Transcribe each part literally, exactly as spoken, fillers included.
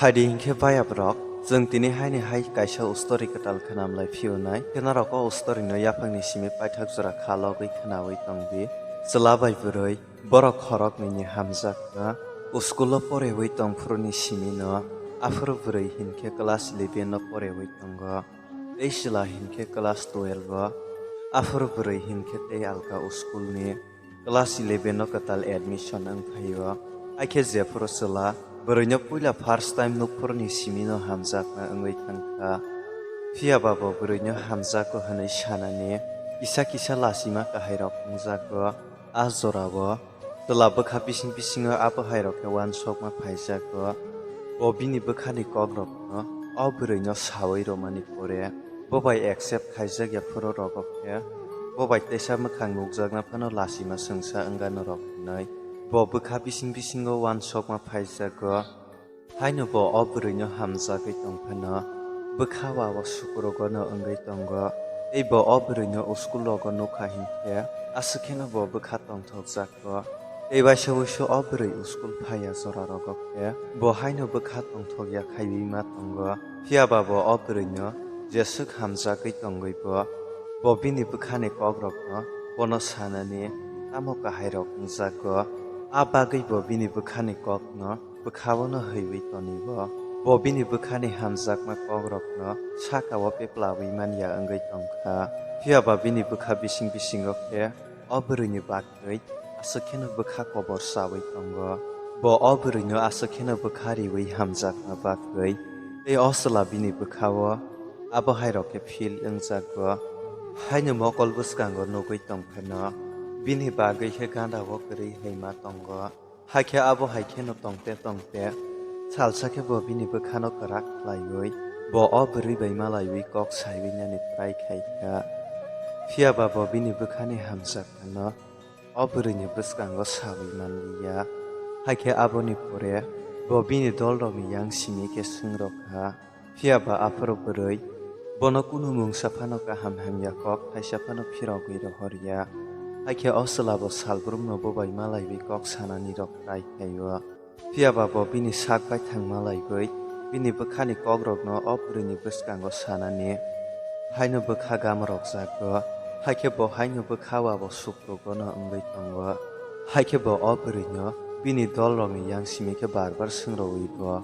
Phaidi hinkhe bayabrok, chwng tini haini hai kaisa ustori kwtal khwnam lai phiyunai, khe norok o ustorino yaphangni simi paithak jora kha logwi khwnawi tongdi. Chwla bai bwrwi, borok khoroknwini hamjakma, uskulo porewi tongphuruni simino, aphuru bwrwi hinkhe class eleven no porewi tongo, tei chwla hinkhe class twelve o, aphuru bwrwi hinkhe tei alka uskulni. Class eleven no kwtal admission wng phaio. Hakhe jephuru chwla bwrwino puila first time nukphuruni simino hamjakma wngwi thangkha. Phiyaba bo bwrwino hamjago hwnwi sanani kisa kisa lachima kahairok wngjago. A jorao chwla bwkha bising bisingo abo hairok khe uansukma phaijago. Bo bini bwkhani kokrokno o bwrwino sawi rwmani pore. Bo bai accept khaijak ya phuru rogo khe, bo bai teisa mwkhang nukjakna phano lachima swngsa wngano rok hwnwi bo bwkha bising bisingo uansukma phaijago. Haino bo o bwrwino hamjagwi tong phano bwkha wa o sukurugono wngwi tongo. Tei bo o bwrwino uskulogo nukha hinkhe aswk kheno bo bwkha tongthokjak. Tei waisa wuisu o bwrwi uskul phaiya jora rogo khe bo haino bwkha tongthokya khaiwi ma tongo. Phiyaba bo o bwrwino jeswk hamjagwi tongwi bo, bo bini bwkhani kokrokno bono sanani tamo kahairok wngjago. A bagwi bo bini bwkhani kokno bwkhaono hwiwi tonibo. Bo bini bwkhani hamjakma kokrokno sakao peplawi manya wngwi tongkha. Phiyaba bini bwkha bising bisingo khe o bwrwini bagwi aswk kheno bwkha kobor chawi tongo. Bo o bwrwino aswk kheno bwkha riwi hamjakma bagwi tei o chwla bini bwkhao abo hairok khe feel wngjago. Haino mokol bwskango nugwi tong phano bini bagwi khe gandao kwrwi hai ma tongo. Hakhe abo hai kheno tongte tongte salsa khe bo bini bwkhano kwrak khlaiwi bo o bwrwi bai malaiwi kok saiwi nani try khai kha. Phiyaba bo bini bwkhani hamjakmano o bwrwini bwskango sawi manliya. Hakhe aboni pore bo bini dolrokni yang simi khe swng rw kha. Phiyaba aphuru bwrwi bono kunu mungsa phano kaham hamya kok thaisa phano phirogwi rohorya. Hakhe o chwla bo salbrumno bo bai malaiwi kok sanani rok try khaio. Phiyaba bo bini sak baithang malaiwi bini bwkhani kokrokno o bwrwini bwskango sanani haino bwkha gamrokjago. Hakhe bo haino bwkha wa bo sukrugono wngwi tongo. Hakhe bo o bwrwino bini dolrokni yang simi khe bar bar swngro-wi bo.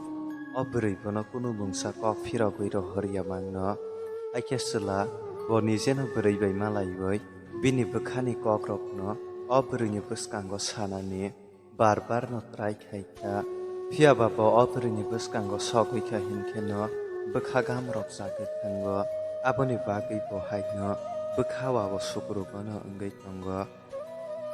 O bwrwi bono kunu mungsa kok phirogwi rohorya mangno. Hakhe chwla bo nijeno bwrwi bai malaiwi bini bwkhani kokrokno o bwrwini bwskango sanani bar barno try khai kha. Phiyaba bo o bwrwini bwskango sogwi kha hinkheno bwkha gamrokjagwi thango. Aboni bagwi bo haino bwkha wa bo sukrugono wngwi tongo.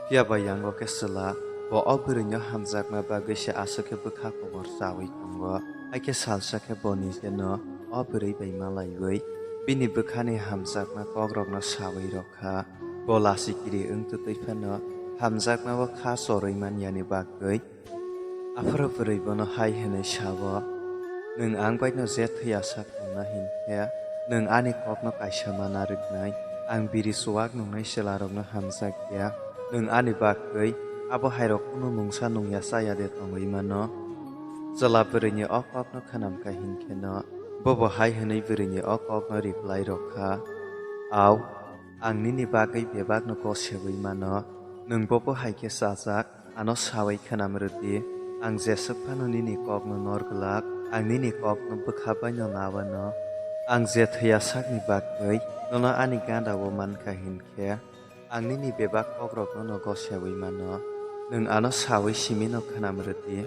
Phiyaba yango khe chwla bo o bwrwino hamjakma bagwi se aswk khe bwkha kobor chawi tongo. Hakhe salsa khe bo nijeno o bwrwi bai malaiwi bini bwkhani hamjakma kokrokno sawi rw kha. Bo lasi kiri wng twtwi phano hamjakmao kha chorwi manyani bagwi. Aphuru bwrwi bono hai hwnwi sa-o, "Nwng ang baino je thwiya sak tongna hinkhe nwng ani kokno kaisa ma narwknai. Ang biri chuwak nungnai chwlarokno hamjak ya. Nwng ani bagwi abo hairok kunu mungsa nungya chaya de tongwi mano?" Chwla bwrwini o kokno khwnam kha hinkheno bobo hai hwnwi bwrwini o kokno reply rw kha, "Au, ang nini bagwi bebakno gosewi mano. Nwng bobo hai khe chajak." Ano sawi khwnam rwdi, ang jeswk phano nini kokno nor glak, ang nini kokno bwkha baino nawano. Ang je thwiya sakni bagwi nono ani gandao mankha hinkhe, ang nini bebak kokrokno no gosewi mano. Nwng ano sawi simino khwnam rwdi.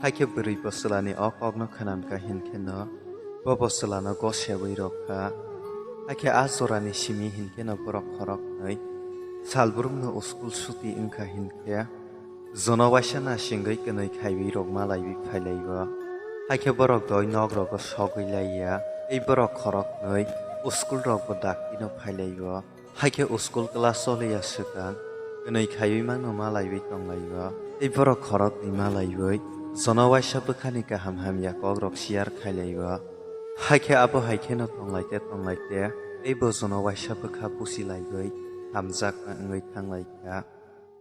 Hakhe bwrwi bo chwlani o kokno khwnamkha hinkheno, bobo chwlano gosewi rwkha. Hakhe a jorani simi hinkheno borok khoroknwi salbrumno uskul suti wngkha hinkhe, jono waisa nasingwi kwnwi khaiwi rok malaiwi phailaio. Hakhe borok doi nok rogo sogwi laiya, tei borok khoroknwi uskul rokbo daktino phailaio. Hakhe uskul class choliya swkang kwnwi khaiwi mangno malaiwi tonglaio, tei borok khoroknwi malaiwi jono waisa bwkhani kaham hamya kokrok share khailaio. Hakhe abo hai kheno tonglaite tonglaite tei bo jono waisa bwkha buchilaiwi hamjakma wngwi thanglaikha.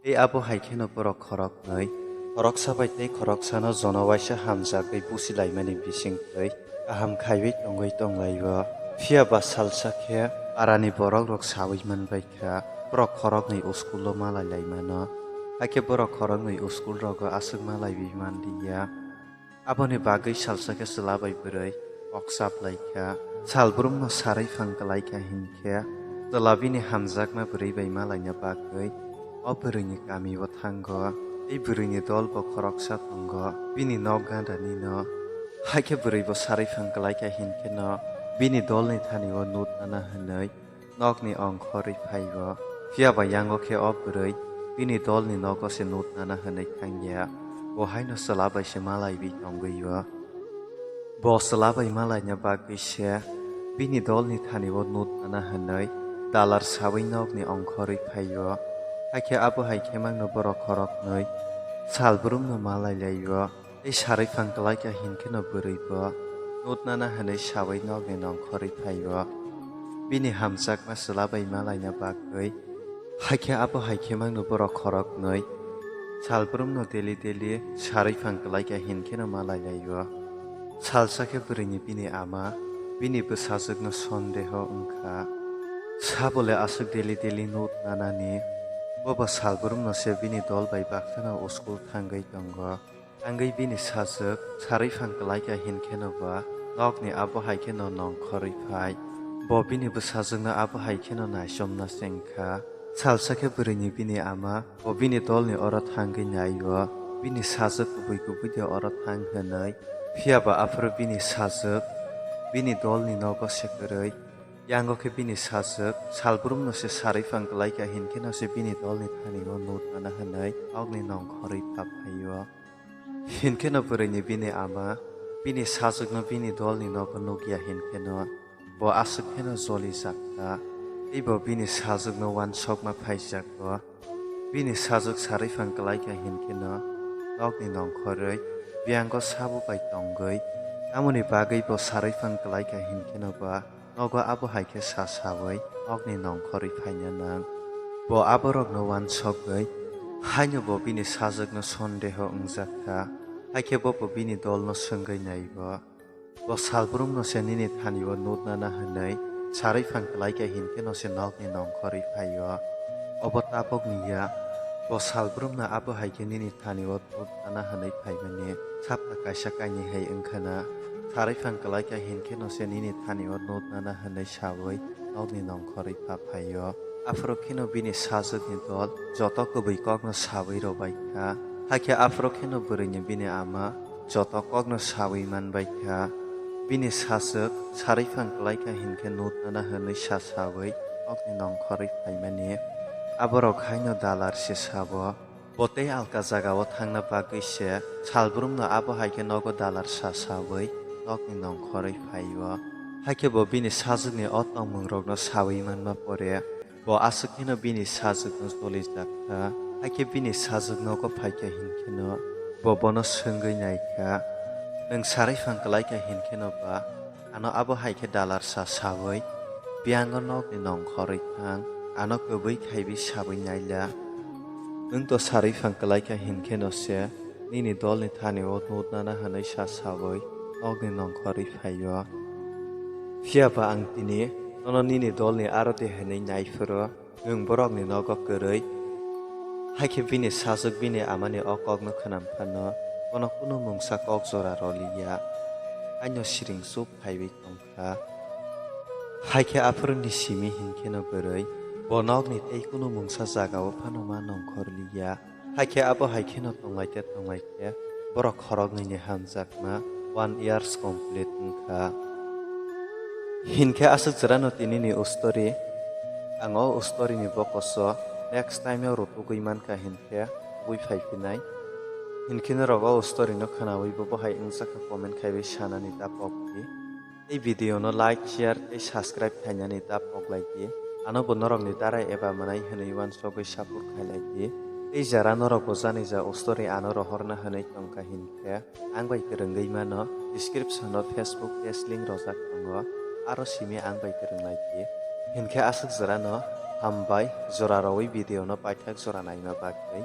Tei abo hai kheno borok khoroknwi Khoroksa bai tei khoroksano jono waisa hamjagwi busilaimani bisingtwi kaham khaiwi tongwi tonglaio. Phiya ba salsa khe parani borokrok saui manbai kha, borok khoroknwi uskulo malai lai mano. Hakhe borok khoroknwi uskulrogo aswk malaiwi manliya. Aboni bagwi salsa khe chwla bai bwrwi kok chap lai kha. Salbrumno sarwi phang klai kha hinkhe chwla bini hamjakma bwrwi bai malaina bagwi o bwrwini kamio thango. Tei bwrwini dolbo khoroksa tongo bini nok gandanino. Hakhe bwrwibo sarwi phang klai kha hinkheno bini dolni thanio nut nana hwnwi nokni ongkhorwi phaio. Phiya ba yango khe o bwrwi bini dolni nogo se nut nana hwnwi thangya. Bo haino chwla bai se malaiwi tongwio. Bo chwla bai malaina bagwi se bini dolni thanio nut nana hwnwi dalar saui nokni ongkhorwi phaio. Hakhe abo hai khe mangno borok khoroknwi salbrumno malai laio. Tei sarwi phang klai kha hinkheno bwrwibo nut nana hwnwi saui nokni nongkhorwi phaio. Bini hamjakma chwla bai malaina bagwi. Hakhe abo hai khe mangno borok khoroknwi salbrumno daily daily sarwi phang klai kha hinkheno malai laio. Salsa khe bwrwini bini ama bini bwsajwkno sondeho wngkha. Sabole aswk daily daily nut nanani. Bobo salbrumno se bini dol bai bakheno uskul thangwi tongo. Tangwi bini sajwk sarwi phang klai kha hinkheno ba nokni abo hai kheno nongkhorwi phai. Bo bini bwsajwkno abo hai kheno naisomna cheng kha. Salsa khe bwrwini bini ama bo bini dolni oro thangwi naio. Bini sajwk kubui kubui de oro thang hwnwi. Phiya ba aphuru bini sajwk bini dolni nogo se kwrwi. Yango khe bini sajwk salbrumno se sarwi phang klai kha hinkheno se bini dolni thanio nut nana hwnwi nokni nongkhorwi pha phaio. Hinkheno bwrwini bini ama bini sajwkno bini dolni nogo nukya hinkheno bo aswk kheno jolijak kha, tei bo bini sajwkno uansukma phaijago. Bini sajwk sarwi phang klai kha hinkheno nokni nongkhorwi biyango sabo bai tongwi, tamoni bagwi bo sarwi phang klai kha hinkheno ba nogo abo hai khe sa saui nokni nongkhorwi phaina nang. Bo aborokno uansukgwi haino bo bini sajwkno sondeho wngjak kha, hakhe bo bo bini dolno swngwi naibo. Bo salbrumno se nini thanio nut nana hwnwi sarwi phang klai kha hinkheno se nokni nongkhorwi phaio. Obo tabukni ya, bo salbrumno abo hai khe nini thanio nut nana hwnwi phaimani sapta kaisa kainwi hai wngkhana. Sarwi phang klai kha hinkheno se nini thanio nut nana hwnwi saui nokni nongkhorwi pha phaio. Aphuru kheno bini sajwkni dol joto kubui kokno saui rwbai kha. Hakhe aphuru kheno bwrwini bini ama joto kokno saui manbai kha. Bini sajwk sarwi phang klai kha hinkhe nut nana hwnwi sa saui nokni nongkhorwi phaimani. Aborok haino dalar se sabo. Bo tei alka jagao thangna bagwi se salbrumno abo hai khe nogo dalar sa saui nokni nongkhorwi phaio. Hakhe bo bini sajwkni o tongmungrokno saui manma pore, bo aswk kheno bini sajwkno jolijak kha. Hakhe bini sajwk nogo phai kha hinkheno bo bono swngwi nai kha, "Nwng sarwi phang klai kha hinkheno ba ano abo hai khe dalar sa saui biyango nokni nongkhorwi thang, ano kwbwi khaiwi saui naila. Nwng to sarwi phang klai kha hinkheno se nini dolni thanio nut nana hwnwi sa saui nokni nongkhorwi phaio. Phiya ba ang tini nono nini dolni aro de hwnwi nai phuru nwng borokni nogo kwrwi." Hakhe bini sajwk bini amani o kokno khwnam phano bono kunu mungsa kok jora rwliya, haino siring chup khaiwi tong kha. Hakhe aphuruni simi hinkheno bwrwi bo nokni tei kunu mungsa jagao phano ma nongkhorliya. Hakhe abo hai kheno tonglai khe tonglai khe borok khoroknwini hamjakma one years complete wngkha. Hinkhe aswk jora no tinini o story. Ang o story ni bokoso next time o rutugwi mankha hinkhe tugwi phai phinai. Hinkhe norok o story no khwnawi bo bohai wngjakha comment khaiwi sanani ta pokdi. Tei video no like, share tei subscribe khainani ta poklai di. Ano bo norokni darai eba mwnai hwnwi uansugwi support khailai di. Tei jara norok bo janija o story ano rohorna hwnwi tongkha hinkhe ang bai kwrwngwi mano, description o Facebook page link rojak tongo, aro simi ang bai kwrwnglai di. Hinkhe aswk jora no hambai jora rwui video no paithak jora naima bagwi.